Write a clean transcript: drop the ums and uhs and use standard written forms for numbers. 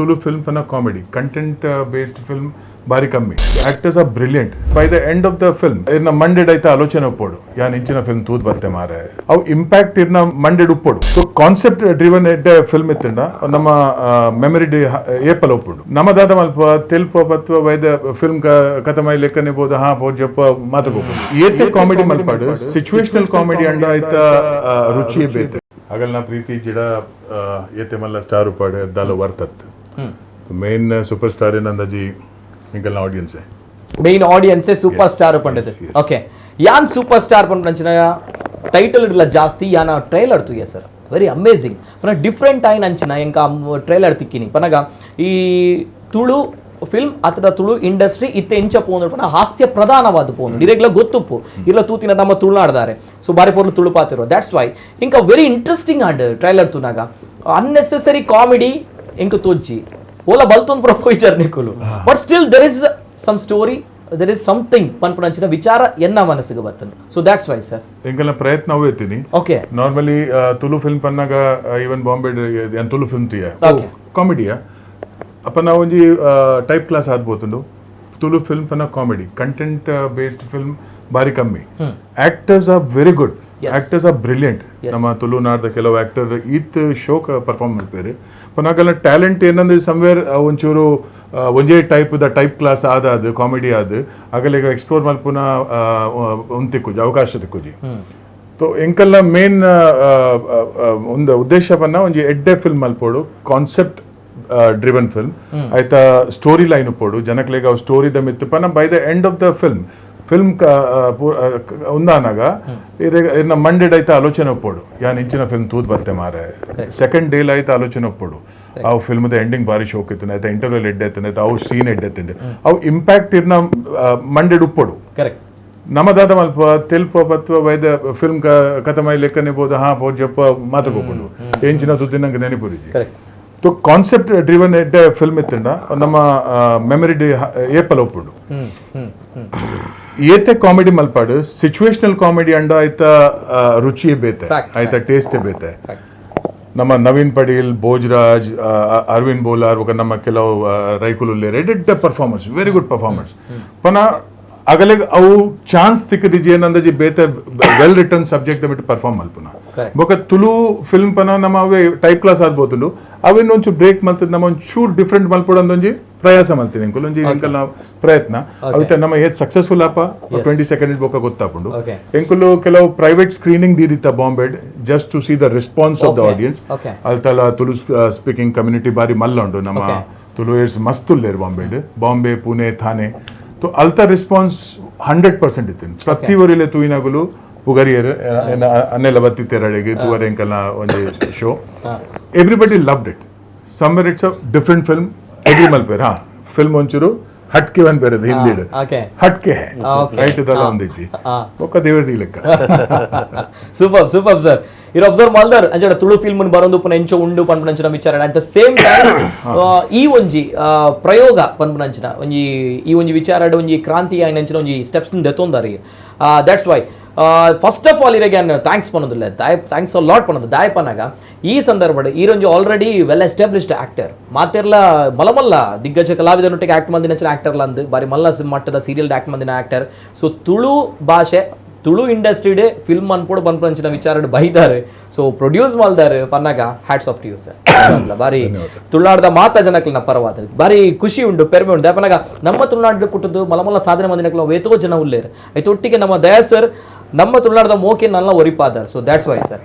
Tulu film ಪನ comedy content based film ಬಾರಿ ಕಮ್ಮಿ. Actors are brilliant. By the end of the film ಇರ್ನ ಮಂಡೆಡ್ ಐತ ಆಲೋಚನೆ ಉಪ್ಪೋಡು, ಯಾನ್ ಇಂಚಿನ ಫಿಲ್ಮ್ ತೂದ್ ಬತ್ತೆ ಮಾರೆ, ಅವು ಇಂಪ್ಯಾಕ್ಟ್ ಇರ್ನ ಮಂಡೆಡ್ ಉಪ್ಪೋಡು. So concept driven ಎಡ್ಡೆ ಫಿಲ್ಮ್ ಇತ್ತಂಡ ನಮ್ಮ ಮೆಮೊರಿ ಏಪಲ ಉಪ್ಪುಂಡು. ನಮ್ಮ ದಾದ ಮಲ್ಪ ತೆಲ್ಪ ಬತ್ವ by the film ಕಥಮೈ ಲೆಕ್ಕನೆ ಬೋದು. ಹಾ, ಪೋಜಪ್ಪ ಮಾತು ಬೋಪುಂಡು. ಏತೆ ಕಾಮಿಡಿ ಮಲ್ಪಾಡು, ಸಿಚುವೇಶನಲ್ ಕಾಮಿಡಿ ಅಂಡ ಐತ ರುಚಿಯೇ ಬೇತೆ. ಅಗಲ್ನ ಪ್ರೀತಿ ಜಿಡ ಏತೆ ಮಲ್ಲ ಸ್ಟಾರ್ ಉಪ್ಪಾಡು ದಾಲ ವರ್ತತ್. Main super star ಏನಂದಾಜಿ ಎಂಕಲ್ನ audience. Main audience super star ಪಂಡದು. Yes. Okay, ಯಾನ್ ಸೂಪರ್ ಸ್ಟಾರ್ ಪಂಡಂಚಿನ ಟೈಟಲ್ ಇಡ್ಲ ಜಾಸ್ತಿ ಯಾನ ಟ್ರೈಲರ್ ತೂಯ sir, very amazing. ಪನ ಡಿಫ್ರೆಂಟ್ ಆಯಿನ ಅಂಚಿನ ಎಂಕ ಟ್ರೈಲರ್ ತಿಕ್ಕಿನಿ. ಪನಗ ಈ ತುಳು ಫಿಲ್ಮ್ ಅಥವಾ ತುಳು ಇಂಡಸ್ಟ್ರಿ ಇತ್ತೆ ಇಂಚ ಪೋಂದು ಪನ ಹಾಸ್ಯ ಪ್ರಧಾನವಾದ ಪೋಂದು ಇರೆಗ್ಲ ಗೊತ್ತುಪ್ಪು. ಇಲ್ಲ ತೂತಿನ ನಮ್ಮ ತುಳುನಾಡ್ದಾರೆ, ಸೊ ಬಾರಿ ಪೊರ್ಲು Tulu ಪಾತಿರೋ. That's why ಇಂಕ very interesting and trailer ತೂನಾಗ unnecessary comedy ಇಂಕ ತೋಜ್ಜಿ, ಓಲ ಬಲ್ತೊಂದು ಪೂರ ಪೋಯ್ಚಾರ್ ನಿಕುಲು, but still there is some story, there is something ಪನ್ಪುನಂಚಿನ ವಿಚಾರ ಎನ್ನ ಮನಸ್ಸಿಗೆ ಬರ್ತದೆ. So that's why sir. ಎಂಕಲ್ನ ಪ್ರಯತ್ನ ಅವು ಎತ್ತೀನಿ. ನಾರ್ಮಲಿ ತುಳು ಫಿಲ್ಮ್ ಪನ್ನಾಗ ಈವನ್ ಬಾಂಬೆ ತುಳು ಫಿಲ್ಮ್ ತೂಯ ಕಾಮಿಡಿಯಾ. ಅಪ್ಪ ನಾವು ಒಂಜಿ ಟೈಪ್ ಕ್ಲಾಸ್ ಆದ್ಬೋತುಂಡು. ತುಳು ಫಿಲ್ಮ್ ಪನ್ನ comedy content based film ಬಾರಿ ಕಮ್ಮಿ. Actors are very good. Actors are brilliant. ನಮ್ಮ ತುಳುನಾಡ್ದ ಕೆಲವು ಆಕ್ಟರ್ ಈತ್ ಶೋಕ್ ಪರ್ಫಾರ್ಮ್ ಮಾಡ್ತಾರೆ. ಪನ್ನಾಗಲ್ಲ ಟ್ಯಾಲೆಂಟ್ ಏನಂದ್ರೆ ಸಮ್ವೇರ್ ಒಂಚೂರು ಒಂಜೇ type the type class ಆದ, ಅದು ಕಾಮಿಡಿ ಆದ ಆಗಲ್ಲ. ಈಗ ಎಕ್ಸ್ಪ್ಲೋರ್ ಮಲ್ಪುನ ಉಂತಿಕ್ಕುಜಿ, ಅವಕಾಶ ತಿಕ್ಕುಜಿ. ಸೊ ಎಂಕಲ್ನ ಮೇನ್ ಒಂದು ಉದ್ದೇಶ ಪನ್ನ ಒಂಜಿ ಎಡ್ಡೆ ಫಿಲ್ಮ್ ಮಲ್ಪೋಡು, concept driven film ಆಯ್ತಾ, ಸ್ಟೋರಿ ಲೈನ್ ಉಪ್ಪೋಡು, ಜನಕ್ಲೆಗ್ ಅವು story the ಮಿತ್ತು Ponna by the end of the film, film ಉಂದಾನಾಗ ಇರ್ನ ಮಂಡೆಡ್ ಐತ ಆಲೋಚನೆ ಒಪ್ಪೋಡು, ಯಾನ್ ಇಂಚಿನ ಫಿಲ್ಮ್ ತೂದ್ ಬತ್ತೆ ಮಾರೆ. ಸೆಕೆಂಡ್ ಡೇಲ್ ಐತ ಆಲೋಚನೆ ಒಪ್ಪೋಡು, ಅವು ಫಿಲ್ಮ್ದ ಎಂಡಿಂಗ್ ಬಾರಿ ಶೋಕ್ ಇತ್ತು, ಆಯ್ತಾ, ಇಂಟರ್ವಲ್ ಎಡ್ಡೆ ಆಯ್ತು, ಅವು ಸೀನ್ ಎಡ್ಡೆ ಎತ್ತಂಡೆ, ಅವು ಇಂಪ್ಯಾಕ್ಟ್ ಇರ್ನ ಮಂಡೆಡ್ ಉಪ್ಪೋಡು. ನಮ್ಮ ದಾದ ಮಲ್ಪ ತೆಲ್ಪ ಬತ್ವ by the film ಕಥಮೈ ಲೆಕ್ಕನೆ ಬೋದು. ಹಾ, ಪೋಜಪ್ಪ ಮಾತು ಬೋಪುಂಡು. ಎಂಚಿನ ತುತ್ತಿನಂಗೆ ನೆನಪುರಿಜಿ. So concept driven ಎಡ್ಡೆ ಫಿಲ್ಮ್ ಇತ್ತಂಡ ನಮ್ಮ ಮೆಮೊರಿ ಏಪಲ ಉಪ್ಪುಂಡು. ಹ್ಮ್ ಹ್ಮ್ ಹ್ಮ್ ಏತೆ ಕಾಮಿಡಿ ಮಲ್ಪಾಡು, ಸಿಚುವೇಶನಲ್ ಕಾಮಿಡಿ ಅಂಡ ಆಯ್ತ ರುಚಿಯೇ ಬೇತೆ. ಆಯ್ತ ಟೇಸ್ಟ್ ಬೇತೆ. ನಮ್ಮ ನವೀನ್ ಪಡೀಲ್, ಭೋಜ್ರಾಜ್, ಅರವಿಂದ್ ಬೋಲಾರ್, ఒక ನಮ್ಮ ಕೆಲವು ರೈಕುಲು ಎಡ್ಡೆ performance, very good performance. ಪನ ಅಗಲೆಗ್ ಅವು ಚಾನ್ಸ್ ತಿಕ್ಕದಿಜಿ ಏನಂದಜಿ ಬೇತೆ well return subject ಬಿಟ್ಟು ಪರ್ಫಾರ್ಮ್ ಮಲ್ಪುನ. ಬೊಕ ತುಳು ಫಿಲ್ಮ್ ಪನ ನಮ್ಮ ಅವೇ ಟೈಪ್ ಕ್ಲಾಸ್ ಆದ್ಬೋತುಂಡು. ಅವೇನು ಒಂಚೂರು ಬ್ರೇಕ್ ಮಲ್ತದ್ ನಮ್ಮ ಒಂಚೂರು ಡಿಫ್ರೆಂಟ್ ಮಲ್ಪೊಡಂದೊಂಜಿ ಪ್ರಯಾಸ ಮಲ್ತೀನಿ ಎಂಕುಲು. ಒಂಜಿ ಎಂಕಲ್ನ ಪ್ರಯತ್ನ ಅವಿತ. ನಮ್ಮ ಏತ್ ಸಕ್ಸಸ್ಫುಲ್ ಆಪ 22nd ಬೊಕ ಗೊತ್ತಾಪುಂಡು. ಎಂಕುಲು ಕೆಲವು ಪ್ರೈವೇಟ್ ಸ್ಕ್ರೀನಿಂಗ್ ದೀದಿತ್ತ ಬಾಂಬೆಡ್, just to see the response of the audience. ಅಲ್ತಲ ತುಳು speaking community ಬಾರಿ ಮಲ್ಲ ಉಂಡು. ನಮ್ಮ ತುಳುವೇರ್ಸ್ ಮಸ್ತ್ ಉಲ್ಲೇರ್ ಬಾಂಬೆಡ್, ಬಾಂಬೆ, ಪುಣೆ, ಥಾನೆ. ಸೊ ಅಲ್ತ ರೆಸ್ಪಾನ್ಸ್ 100% ಇತ್ತು. ಪ್ರತಿ ಊರಿಲೆ ತೂಯಿನಗುಲು ಪುಗರಿಯರ್, ಅನ್ನೆಲ್ಲ ಬತ್ತಿತ್ತೆರಡೆಗೆ ತೂವರೆ ಎಂಕಲ್ನ ಒಂಜಿ show. Everybody loved it. Somewhere it's a different film, agree ಮಲ್ಪೇರ್. ಹಾ, ಫಿಲ್ಮ್ ಒಂಚೂರು ಹಟ್ಕೆ ಒನ್ ಬೇರೆ ಹಿಂದಿಡ್ ಹಟ್ಕೆ ರೈಟ್ ಇದೆಲ್ಲ ಒಂದಿಜ್ಜಿ. ಬೊಕ್ಕ ದೇವರದಿ ಲೆಕ್ಕ. Super, super sir. ಇರ್ ಅಬ್ಸರ್ವ್ ಮಲ್ದರ್ ಅಂಚಡ ತುಳು ಫಿಲ್ಮ್ ಬರೊಂದು ಪುನ ಎಂಚ ಉಂಡು ಪನ್ಪುನಂಚಿನ ವಿಚಾರ. At the same time ಈ ಒಂಜಿ ಪ್ರಯೋಗ ಪನ್ಪುನಂಚಿನ ಒಂಜಿ ಈ ಒಂಜಿ ವಿಚಾರಡ್ ಒಂಜಿ ಕ್ರಾಂತಿ ಆಯಿನಂಚಿನ ಒಂಜಿ ಸ್ಟೆಪ್ಸ್ ದೆತ್ತೊಂದಾರಿ. That's why first of all ಇರೆಗೆ thanks ಪನ್ನೊಂದಿಲ್ಲ, thanks a lot ಪನ್ನೊಂದು. ದಾಯ ಪನ್ನಾಗ ಈ ಸಂದರ್ಭಡ್ ಈರೊಂಜಿ already well established actor, ಮಾತೆರ್ಲ ಮಲಮಲ್ಲ ದಿಗ್ಗಜ ಕಲಾವಿದನೊಟ್ಟಿಗೆ ಆಕ್ಟ್ ಮಂದಿನ ಆಕ್ಟರ್ ಅಂದ್, ಬಾರಿ ಮಲ್ಲ ಮಟ್ಟದ ಸೀರಿಯಲ್ ಆಕ್ಟ್ ಮಂದಿನ ಆಕ್ಟರ್. ಸೊ ತುಳು ಭಾಷೆ, ತುಳು ಇಂಡಸ್ಟ್ರಿಡೆ ಫಿಲ್ಮ್ ಅನ್ಪೋಡು ಪನ್ಪಂಚಿನ ವಿಚಾರಡ್ ಬೈದಾರೆ, ಸೊ produce ಮಲ್ದಾರೆ ಪನ್ನಾಗ hats off to you sir. ಬಾರಿ ತುಳುನಾಡ್ದ ಮಾತ ಜನಕ್ಲೆನ ಪರವಾದ ಬಾರಿ ಖುಷಿ ಉಂಡು, ಪೆರ್ಮೆ ಉಂಡು. ಪನ್ನಾಗ ನಮ್ಮ ತುಳುನಾಡು ಪುಟ್ಟದ್ದು ಮಲಮಲ್ಲ ಸಾಧನೆ ಮಂದಿನಕ್ಲ ವೇತೋ ಜನ ಉಲ್ಲೇರು. ಐತೊಟ್ಟಿಗೆ ನಮ್ಮ ದಯಾ ಸರ್ ನಮ್ಮ ತುಳುನಾಡದ ಮೋಕೆ ನಲ್ಲ ಒರಿಪಾದರ್. So that's why sir.